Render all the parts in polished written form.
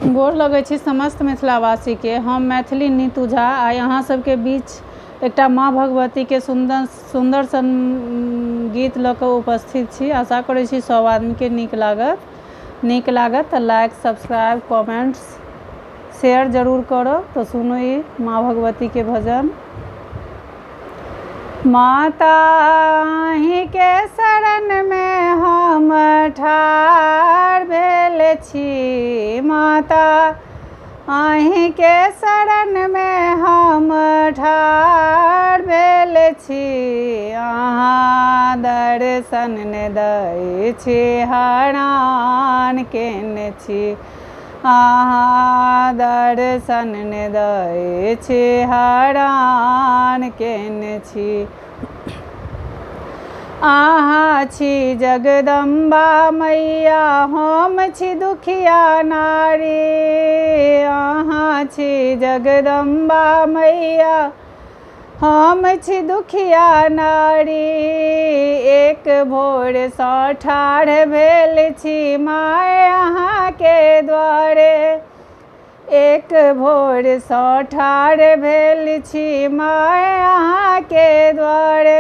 गोर लगै छी समस्त मिथिलावासीके। हम मैथिली नीतू झा आइ अहाँ सबके बीच एकटा माँ भगवतीके सुन्दर सुन्दर सन गीत लऽ कऽ उपस्थित छी। आशा करै छी सब आदमीके नीक लागत। नीक लागत तऽ लाइक, सब्सक्राइब, कमेंट्स, शेयर जरूर करब। तऽ सुनू ई माँ भगवतीके भजन। माता अहीँके शरणमे हम ठाढ़ भेल छी। माता अहीँके शरणमे हम ठाढ़ भेल छी। अहाँ दर्शन ने दै छी, हरान केने छी। अहाँ दर्शन ने दै छी, हरान केने छी। अहाँ छी जगदम्बा मैया, हम छी दुखिया नारी। अहाँ छी जगदम्बा मैया, हम छी दुखिया नारी। एक भोरसँ ठाढ़ भेल छी माय अहाँके द्वारे। एक भोरसँ ठाढ़ भेल छी माय अहाँके द्वारे।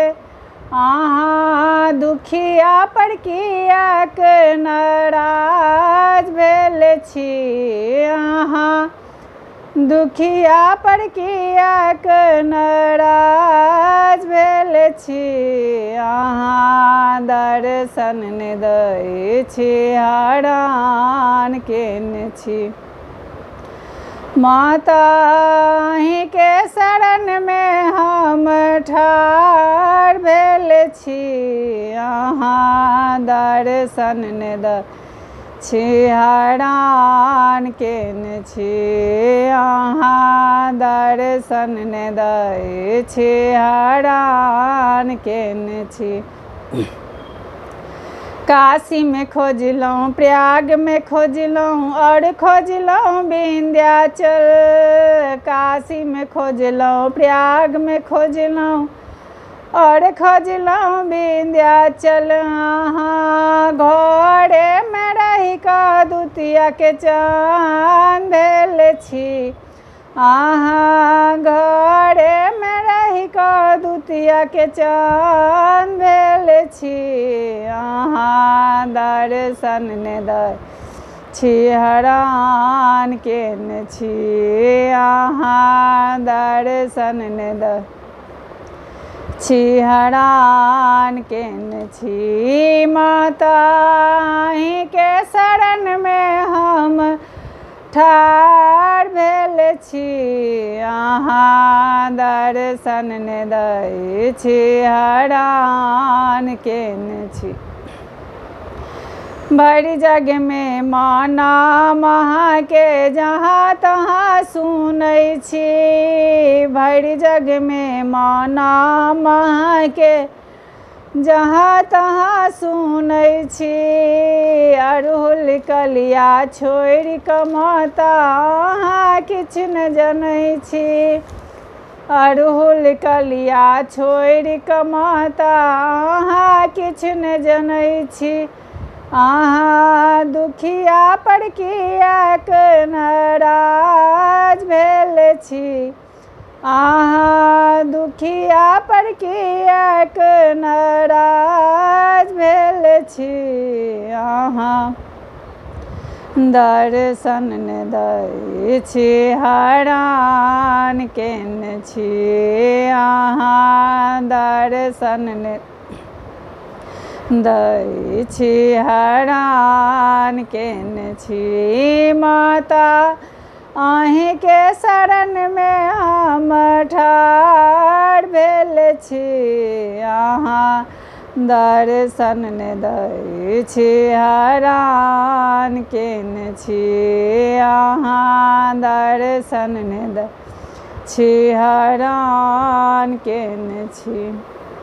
अहाँ दुखिया पर किएक नाराज भेल छी? अहाँ दुखिया पर किएक नाराज भेल छी? अहाँ दर्शन नहि दै छी, हरान केने छी। माता अहीँके शरणमे हम ठाढ़ भेल छी। अहाँ दर्शन नहि दै छी, हरान केने छी। अहाँ दर्शन नहि दै छी, हरान केने छी। काशीमे खोजलहुँ, प्रयागमे खोजलहुँ, आओर खोजलहुँ विन्ध्याचल। काशीमे खोजलहुँ, प्रयागमे खोजलहुँ, आओर खोजलहुँ विन्ध्याचल। अहाँ घरेमे रहि कऽ दुतियाके चान भेल छी। अहाँ घरेमे रहि कऽ दुतियाके चान भेल छी। अहाँ दर्शन नहि दै छी, हरान केने छी। अहाँ दर्शन नहि दै छी, हरान केने छी। माता अहीँके शरणमे हम ठाढ़ भेल छी। अहाँ दर्शन नहि दै छी, हरान केने छी। भरि जगमे माँ नाम अहाँके जहाँ तहाँ सुनै छी। भरि जगमे माँ नाम अहाँके जहाँ तहाँ सुनै छी। अड़हुल कलिया छोड़ि कऽ माता अहाँ किछु नहि जनै छी। अड़हुल कलिया छोड़ि कऽ माता अहाँ किछु नहि जनै छी। अहाँ दुखिया पर किएक नाराज भेल छी? अहाँ दुखिया पर किएक नाराज भेल छी? अहाँ दर्शन नहि दै छी, हरान केने छी। अहाँ दर्शन नहि दै छी, हरान केने छी। माता अहीँके शरणमे हम ठाढ़ भेल छी। अहाँ दर्शन नहि दै छी, हरान केने छी। अहाँ दर्शन नहि दै छी, हरान केने छी।